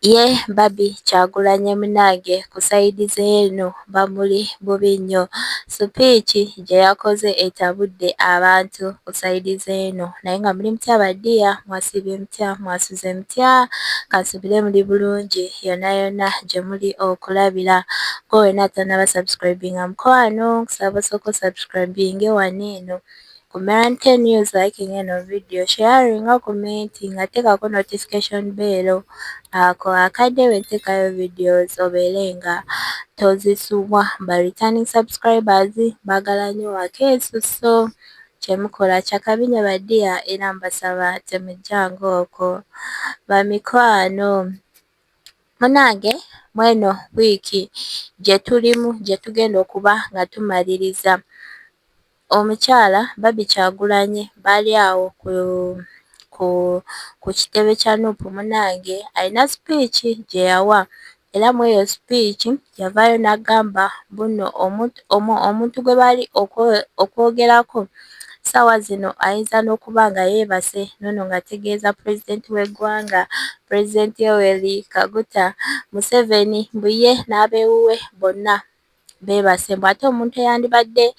Ye Barbie Kyagulanyi munnange ku sayidi z'eno bamuli bubi nnyo. Supiiki gye yakoze etabudde abantu ku sayidi z'eno. Naye nga muli mutya ba ddiya, mwasiibye mutya, mwasuze mutya? Kansuubire muli bulungi yonna yonna gye muli okulabira. Gwe wenna atannaba subscribinga mukwano, nkusaba osooke osubscribinge wano eno ku Meran K News, liking eno video, sharing, commenting, teekako notification bell ako akadde bwe nteekayo videos obeere nga tozisubwa. Ba returning subscribers baagala nnyo akeesusso kyemukola kyakabi nnyo ba dear era mbasaba temujjanga okwo bamikwano. Munange mweno wiiki gye tulimu gye tugenda okuba nga tumaliriza omukyala Barbie Kyagulanyi bali awo ku ku ku kitebe kya Nup munange alina sipiiki gye yawa era mu eyo sipiiki yavaayo n'agamba mbu omuntu gwe baali okwogerako ssaawa zino ayinza n'okuba nga yeebase n'ono ng'ategeeza pulezidenti w'eggwanga pulezidenti Yoweri Kaguta Museveni mbu ye n'abeewuwe bonna beebase mbu ate omuntu eyandibadde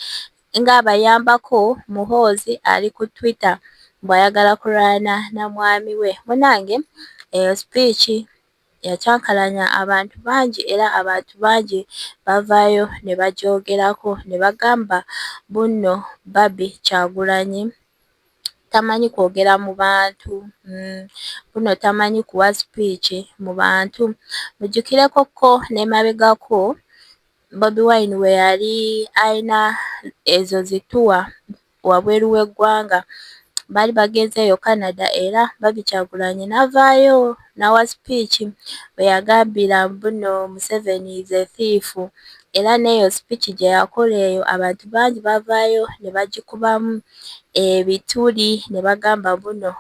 ng'abayambako Muhoozi ali ku Twitter mbu ayagala kulwana na mwami we. Munnange eyo sipiiki yakyankalanya abantu bangi era abantu bangi bavaayo ne bagyogerako ne bagamba bunno Barbie Kyagulanyi tamanyi kwogera mu bantu mm, buno tamanyi kuwa sipiiki mu bantu. Mujjukireko ko n'emabegako Bobi Wine we yali alina ezo zituwa wabweru w'eggwanga baali bagenze eyo Canada era Barbie Kyagulanyi n'avaayo n'awa sipiiki we yagambira mbuno Museveni is a thief era n'eyo sipiiki gye yakola eyo abantu bangi bavaayo ne bagikubamu ebituli ne bagamba mbuno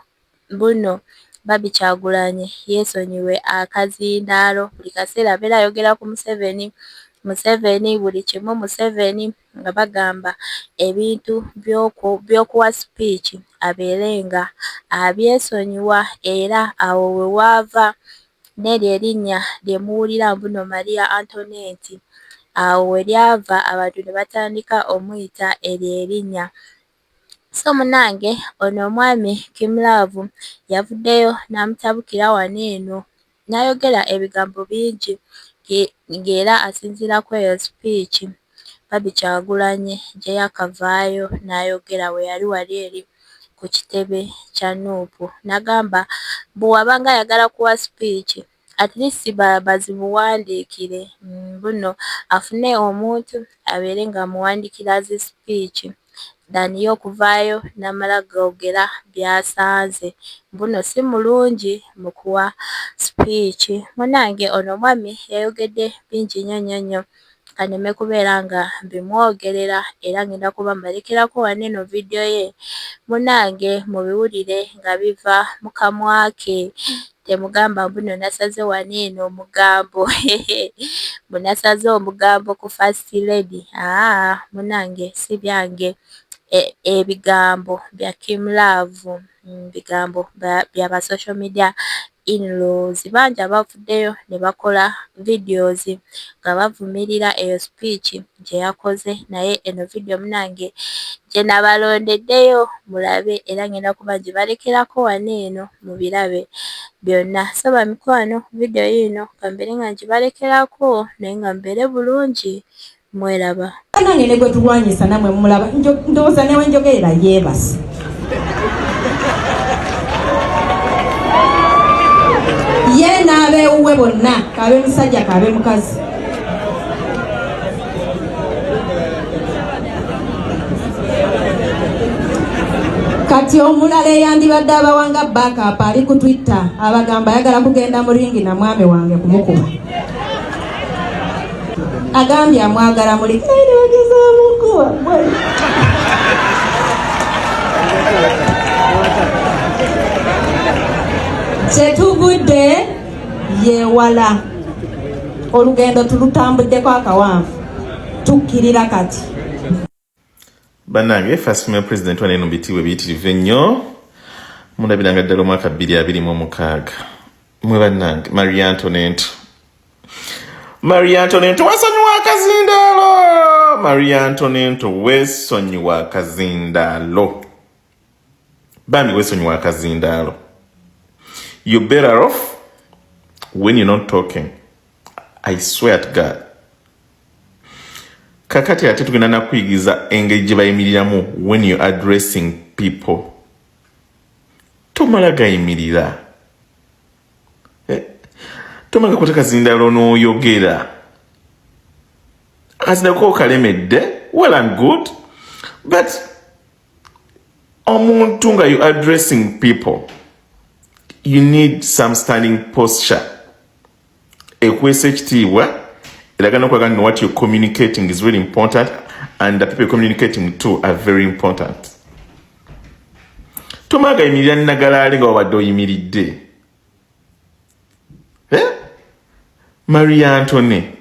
mbuno Barbie Kyagulanyi yeesonyiwe akazindaalo buli kaseera abeera ayogera ku Museveni, Museveni buli kimu Museveni nga bagamba ebintu by'okuwa sipiiki abeere nga abyesonyiwa era awo we waava n'eryo erinnya lye muwulira mbuno Maria Antoinette awo we lyava abantu ne batandika omuyita eryo erinnya. So munnange ono omwami Kim Love yavuddeyo n'amutabukira wano eno n'ayogera ebigambo bingi ng'era asinziira ku eyo sipiiki Barbie Kyagulanyi gye yakavaayo n'ayogera bwe yali wali eri ku kitebe kya Nup n'agamba mbu w'abanga ayagala kuwa sipiiki at least bazimuwandiikire mbuno afune omuntu abeere ng'amuwandiikira zi sipiiki than ye okuvaayo n'amala googera by'asanze mbuno si mulungi mu kuwa sipiiki. Munnange ono omwami yayogedde bingi nnyo nnyo nnyo kaneme kubeera nga mbimwogerera era ngenda kuba mbalekerako wano eno vidiyo ye munnange mubiwulire nga biva mu kamwa ke temugamba mbu nno nasaze wano eno omugambo mbu nasaze omugambo ku first lady aa munnange si byange ebigambo bya Kim Love bigambo bya ba social media in-laws bangi abavuddeyo ne bakola videos nga bavumirira eyo speech gye yakoze naye eno video munnange gye nabalondeddeyo mulabe era ngenda kuba ngibalekerako wano eno mubirabe byonna. So bamikwano video yiino kambeere nga ngibalekerako naye nga mubeere bulungi mweraba. Banange ne gwe tulwanyisa namwe mumulaba ndowooza newe njogerera yeebase. Ye n'abeewuwe bonna kaabe musajja kaabe mukazi. Kati omulala eyandibadde abawanga backup ali ku Twitter abagamba ayagala kugenda mu ringi na mwami wange kumukuba. Agambye amwagala muli kyetuvudde yewala olugendo tulutambuddeko akawanvu tukkirira kati. Bannange first female president wano eno bitiibwa ebiyitirivu ennyo mulabiranga ddala omwaka 2026. Mwe bannange, Maria Antonento, Maria Antonento, wesonyiwa akazindaalo. Maria Antonento, wesonyiwa akazindaalo. Bambi, wesonyiwa akazindaalo. You better off when you're not talking, I swear to God. Kakati ate tugenda nakuyigiza engeri gye bayimiriramu when you're addressing people. Tomala gayimirira, eh? Tomala gakwata kazindaalo n'oyogera. Akazindaalo ko kalemedde, well and good, but omuntu nga you addressing people, you need some standing posture ekwesa ekitiibwa, eraga nokulaga nti what you're communicating is really important and the people you're communicating to are very important. Tomala gayimirira nagalaale nga wabadde oyimiridde, eh? Maria Antony,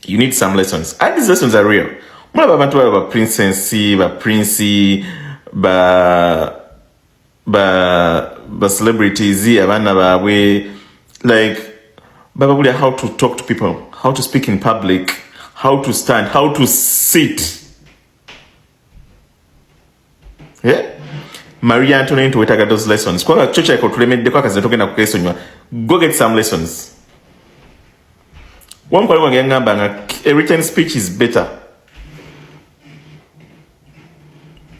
you need some lessons, and these lessons are real. Mulaba abantu baba ba princess, ba prince, ba celebrities, abaana baabwe, like bababulya how to talk to people, how to speak in public, how to stand, how to sit, yeah? Maria Antoinette, wetaaga those lessons, kubanga kyo kyaleka otulemeddeko akazi. Togenda kukesonyiwa. Go get some lessons. Wamukwalo gwange yaŋŋamba nga a written speech is better.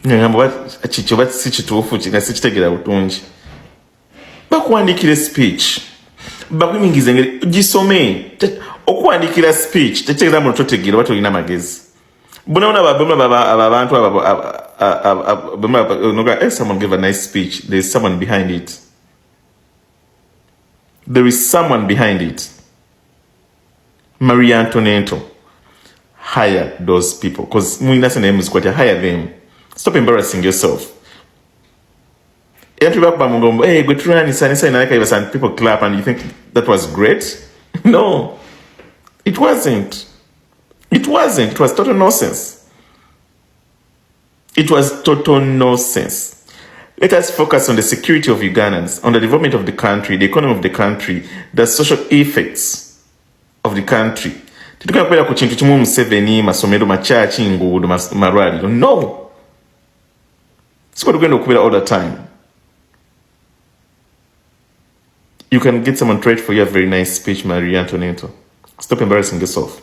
Ngamba kikyo oba si kituufu, nga sikitegeera butungi. Bakuwandiikira speech, bakuyingiza engeri gisome. Okuwandiikira speech tekitegeeza mbu totegeera oba tolina magezi. Bonabona abo abantu abo, someone gave a nice speech, there is someone behind it. There is someone behind it. Maria Antonento, hire those people, because mulina sente naye muzikwatya. Hire them. Stop embarrassing yourself. Era tubakuba mu ngombo, hey, gwe tulwanisa nisa naleka, and people clap and you think that was great. No, it wasn't. It wasn't. It was total nonsense. It was total nonsense. Let us focus on the security of Ugandans, on the development of the country, the economy of the country, the social effects of the country. Tetugenda kubeera ku kintu kimu, Museveni, masomero, makyaki, nguudo, malwaliro. No, siko tugenda okubeera all the time. You can get someone to write for you a very nice speech. Maria Antonento, stop embarrassing yourself.